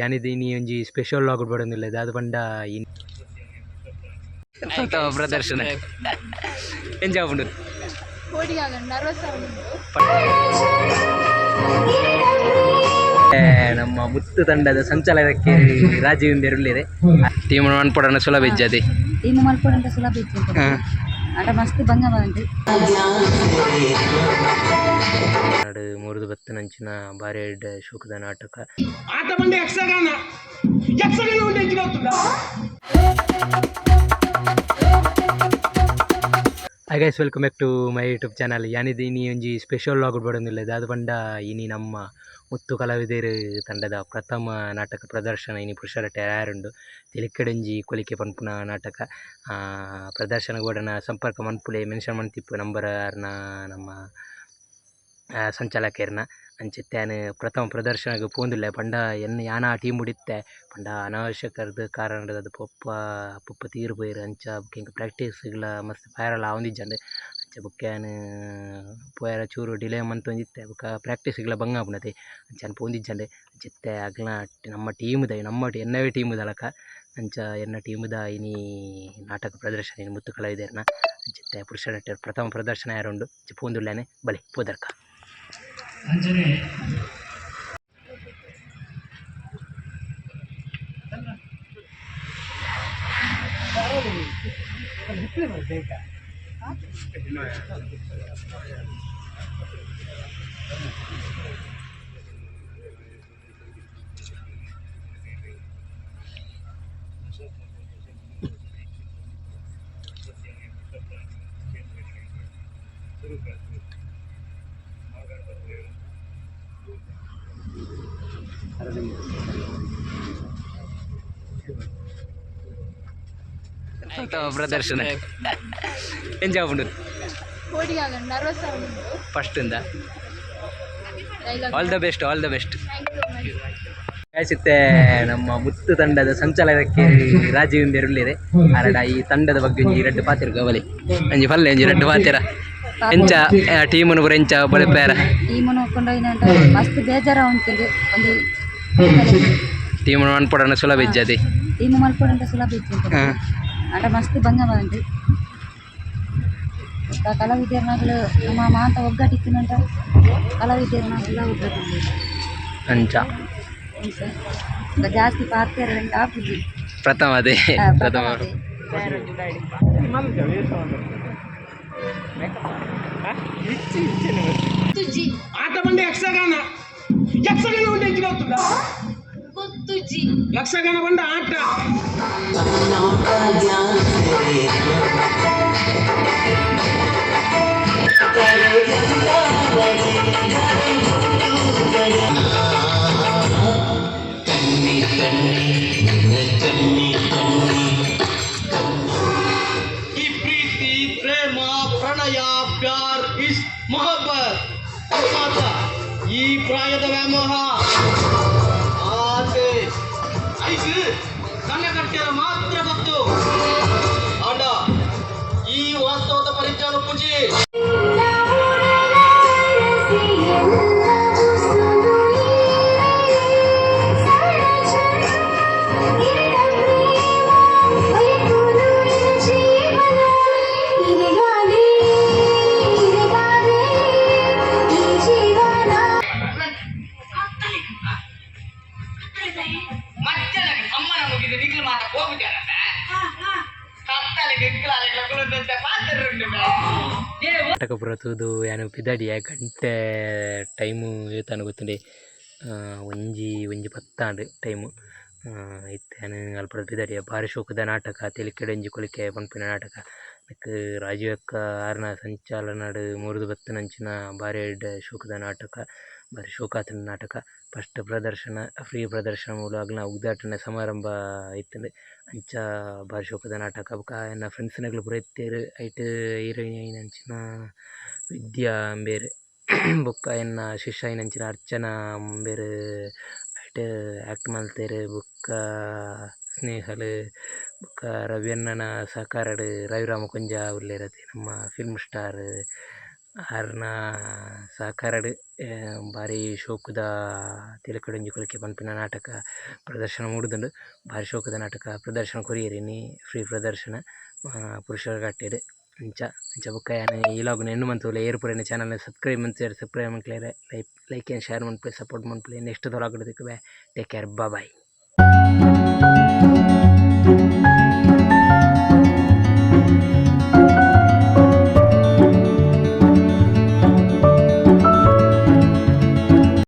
ಯಾನಿದ ಇನಿ ಒಂಜಿ special log ಬಡೊಂದುಲ್ಲೆ ದಾದ ಪಂಡ ಪ್ರಥಮ ಪ್ರದರ್ಶನ ಎಂಚ ಆಪುಂಡು? ನರ್ವಸ್. ನಮ್ಮ ಮುತ್ತು ತಂಡದ ಸಂಚಾಲಕಕ್ಕೆ ರಾಜೀವ್ ಇಂಬೆರ್ ಟೀಮ್ ಮನ್ಪೊಡನ ಸುಲಭ ಇಜ್ಜಾದಿ. ಟೀಮ್ ಮಲ್ಪೊಡಂತ ಸುಲಭ ಇತ್ತು, ಆಟ ಮಸ್ತ್ ಬಂಗ ಬಂತು. ನಾಡು ಮೂರುದು ಬತ್ತನಂಚಿನ ಬಾರಿ ಎಡ್ಡೆ ಶೋಕದ ನಾಟಕ. ಆಟ ಬಂಡೆ ಯಕ್ಷಗಾನ, ಯಕ್ಷಗಾನ ಉಂಟು ಎಂಚಿನ ಗೊತ್ತುಂಟಾ? Hi guys, welcome back to my YouTube channel. ಯಾನಿದ ಇನಿ ಒಂಜಿ ಸ್ಪೆಷಲ್ ಲಾಗ್ ಬಡೊಂದುಲ್ಲೆ. ದಾದ ಪಂಡ ಇನಿ ನಮ್ಮ ಮುತ್ತು ಕಲಾವಿದೆರ್ ತಂಡದ ಪ್ರಥಮ ನಾಟಕ ಪ್ರದರ್ಶನ ಇನಿ ಪುರುಷರಟ್ಟೆ ಆರುಂಡು. ತೆಲಿಕೆಡೊಂಜಿ ಕೊಲಿಕೆ ಪನ್ಪುನ ನಾಟಕ ಪ್ರದರ್ಶನ ಗೋಡನ ಸಂಪರ್ಕ ಮನ್ಪುಲೆ, ಮೆನ್ಷನ್ ಮಂತಿಪ್ಪು ನಂಬರ್ ಆರ್ನ, ನಮ್ಮ ಸಂಚಾಲಕೆರ್ನ. ಅಂಚ ಇತ್ತೆ ಪ್ರಥಮ ಪ್ರದರ್ಶನಗ್ ಪೋಂದುಲ್ಲೆ. ಪಂಡ ಎನ್ನ ಯಾನ ಟೀಮ್ ಇತ್ತೆ, ಪಂಡ ಅನಾವಶ್ಯಕರ್ದ್ ಕಾರಣಡ್ ಅದು ಪೊಪ್ಪ ಪೊಪ್ಪ ತೀರ್ ಪೋಯೆರ್. ಅಂಚ ಬೊಕ ಎಂಕ್ ಪ್ರಾಕ್ಟೀಸ್ಗ್ಲ ಮಸ್ತ್ ಪೋಯೆರೆಲ ಆವೊಂದಿಜ್ಜಂಡ್. ಅಂಚ ಬೊಕ ಯಾನ್ ಪೋಯೆರೆ ಚೂರು ಡಿಲೇ ಮಂತೊಂದಿತ್ತೆ. ಬೊಕ ಪ್ರಾಕ್ಟೀಸ್ಗ್ಲ ಬಂಗ ಆಪುಂಡತೆ, ಅಂಚ ಯಾನ್ ಪೋಂದಿಜ್ಜಂಡ್. ಅಂಚ ಇತ್ತೆ ಅಗ್ಲ್ನ ನಮ್ಮ ಟೀಮ್ದ, ನಮ್ಮ ಎನ್ನವೇ ಟೀಮ್ದ ಲಕ. ಅಂಚ ಎನ್ನ ಟೀಮ್ದ ಇನಿ ನಾಟಕ ಪ್ರದರ್ಶನ ಇನಿ ಮುತ್ತು ಕಲಾವಿದೆರ್ನ. ಅಂಚ ಇತ್ತೆ ಪುರುಷರಟ್ಟೆ ಪ್ರಥಮ ಪ್ರದರ್ಶನ ಆಯೆರೆ ಉಂಡು. ಅಂಚ ಪೋಂದುಲ್ಲೆನೆ, ಬಲೆ ಪೋದರ್ಕ. ಅಂಚನೆ. ಪ್ರಥಮ ಪ್ರದರ್ಶನ ಎಂಚ ಆಪುಂಡು? ನರ್ವಸ್. ಫಸ್ಟ್ ಇಂದ. All the best, all the best. Thank you much. ಇತ್ತೆ ನಮ್ಮ ಮುತ್ತು ತಂಡದ ಸಂಚಾಲಕಕ್ಕೆ ರಾಜೀವ್ ಇಂಬೆರ್ ಉಲ್ಲೆರ್. ಆರಡ ಈ ತಂಡದ ಬಗ್ಗೆ ಒಂಜಿ ರಡ್ಡ್ ಪಾತೆರ ಗವಲಿ. ಒಂಜಿ ಪಲ್ಲೆ, ಒಂಜಿ ರಡ್ಡ್ ಪಾತೆರ. ಎಂಚ ಟೀಮುನು ಪೂರ ಎಂಚ ಬಲಿಪೇರ? ಟೀಮ್ ಕೊಂಡೋಯಿನಂಟ ಮಸ್ತ್ ಬೇಜಾರ ಉಂಟು ಒಂದು. ಟೀಮ್ ಮನ್ಪೊಡನ ಸುಲಭ ಇಜ್ಜಾದಿ. ಟೀಮ್ ಮಲ್ಪೊಡಂತ ಸುಲಭ ಇತ್ತು, ಆಟ ಮಸ್ತ್ ಬಂಗ ಬಂತು. ಬೊಕ್ಕ ಕಲಾವಿದರ್ನಗಳು ನಮ್ಮ ಮಾತ ಒಗ್ಗಟ್ಟಿತ್ತಿನಂಟ ಕಲಾವಿದರ್ನಗುಲ ಒಗ್ಗಟ್ಟಿಲ್ಲ. ಅಂಚ. ಬೊಕ್ಕ ಜಾಸ್ತಿ ಪಾತೆರ ಆಪುಜಿ. ಪ್ರಥಮ ಅದೇ. ಪ್ರಥಮ. ಅದೇ. ಆಟ ಬಂಡೆ ಯಕ್ಷಗಾನ, ಯಕ್ಷಗಾನ ಉಂಟು ಎಂಚಿನ ಗೊತ್ತುಂಟಾ? ಗೊತ್ತುಜಿ. ಯಕ್ಷಗಾನ ಬಂಡ ಆಟ. ಈ ಪ್ರೀತಿ, ಪ್ರೇಮ, ಪ್ರಣಯ, ಪ್ಯಾರ್, ಇಷ್ಕ್, ಮೊಹಬ್ಬತ್ ಮಾತ್ರ ಈ ಪ್ರಾಯದ ವ್ಯಾಮೋಹ. ಆಸೆ ಐಕ್ ಕಣ್ಣ ಕಟ್ಟಿಯರ ಮಾತ್ರ ಗೊತ್ತು. ಆಂಡ ಈ ವಾಸ್ತವದ ಪರಿಜ್ಞಾನ ಪೂಜಿ. ಅಮ್ಮನ ಮುಗಿದು ನಿಗ್ಲು ಮಾತ ಹೋಗುತ್ತಾರಲ್ಲ, ಕತ್ತಲೆಗೆ ಪಾತ್ರ. ನಾಟಕ ಪೂರ ತೂದು ಯಾನ್ ಪಿದಡಿಯ. ಗಂಟೆ ಟೈಮು ಏತಾಂಡ್ ಗೊತ್ತುಂಡೆ? ಒಂಜಿ ಒಂಜಿ ಪತ್ತಾಂಡ್ ಟೈಮು. ಇತ್ತೆ ಯಾನ್ ಅಲ್ಪಡ್ದ್ ಪಿದಡಿಯ. ಬಾರಿ ಶೋಕುದ ನಾಟಕ ತೆಲಿಕೆಡೊಂಜಿ ಕೊಲಿಕೆ ಪನ್ಪಿನ ನಾಟಕ. ನೆಕ್ಕ್ ರಾಜೀವ್ ಅಕ್ಕ ಆರ್ನ ಸಂಚಾಲನಡ್ ಮೂರ್ದು ಬತ್ತಿನಂಚಿನ ಬಾರಿ ಎಡ್ಡೆ ಶೋಕುದ ನಾಟಕ. ಬಾರಿ ಶೋಕಾತಿನ ನಾಟಕ. ಫಸ್ಟ್ ಪ್ರದರ್ಶನ, ಫ್ರೀ ಪ್ರದರ್ಶನ ಮೂಲು ಅಗ್ಲ್ನ ಉದ್ಘಾಟನೆ ಸಮಾರಂಭ ಇತ್ತ್ಂಡ್. ಅಂಚ ಬಾರಿ ಶೋಕುದ ನಾಟಕ. ಬೊಕ ಎನ್ನ ಫ್ರೆಂಡ್ಸ್ ನಕುಲು ಪೂರ ಇತ್ತೆರ್. ಐಟ್ ಹೀರೋಯಿನ್ ಆಯಿನಂಚಿನ ವಿದ್ಯಾ ಇಂಬೆರ್, ಬೊಕ್ಕ ಎನ್ನ ಶಿಷ್ಯ ಆಯಿನಂಚಿನ ಅರ್ಚನಾ ಇಂಬೆರ್ ಐಟ್ ಆಕ್ಟ್ ಮಲ್ತೆರ್. ಬೊಕ್ಕ ಸ್ನೇಹಲ್, ಬೊಕ್ಕ ರವಿ ಅಣ್ಣನ ಸಹಕಾರಡ್ ರವಿರಾಮ ಕುಂಜ ಉಲ್ಲೆರ್ ಅತೆ, ನಮ್ಮ ಫಿಲ್ಮ್ ಸ್ಟಾರ್. ಆರ್ನ ಸಹಕಾರಡ್ ಬಾರಿ ಶೋಕುದ ತೆಲಿಕೆಡೊಂಜಿ ಕೊಲಿಕೆ ಪನ್ಪಿನ ನಾಟಕ ಪ್ರದರ್ಶನ ಮೂಡ್ದುಂಡು. ಬಾರಿ ಶೋಕುದ ನಾಟಕ ಪ್ರದರ್ಶನ ಕೊರಿಯೆರ್ ಇನಿ ಫ್ರೀ ಪ್ರದರ್ಶನ ಪುರುಷರಕಟ್ಟೆಡ್. ಅಂಚ ಅಂಚ ಬೊಕ ಯಾನ್ ಈ ವ್ಲೋಗ್ ನು ಎಂಡ್ ಮಂತೊಂದುಲ್ಲೆ ಏರ್ ಪೂರ ಎನ್ನ ಚಾನಲ್ ನು ಸಬ್ಸ್ಕ್ರೈಬ್ ಮಂತಿಜರ್ ಸಬ್ಸ್ಕ್ರೈಬ್ ಮನ್ಪುಲೆ ಲೈಕ್ ಆಂಡ್ ಶೇರ್ ಮನ್ಪುಲೆ ಸಪೋರ್ಟ್ ಮನ್ಪುಲೆ ನೆಕ್ಸ್ಟ್ ವ್ಲೋಗ್ ಡ್ ತಿಕ್ಕುವೆ. Take care bye bye.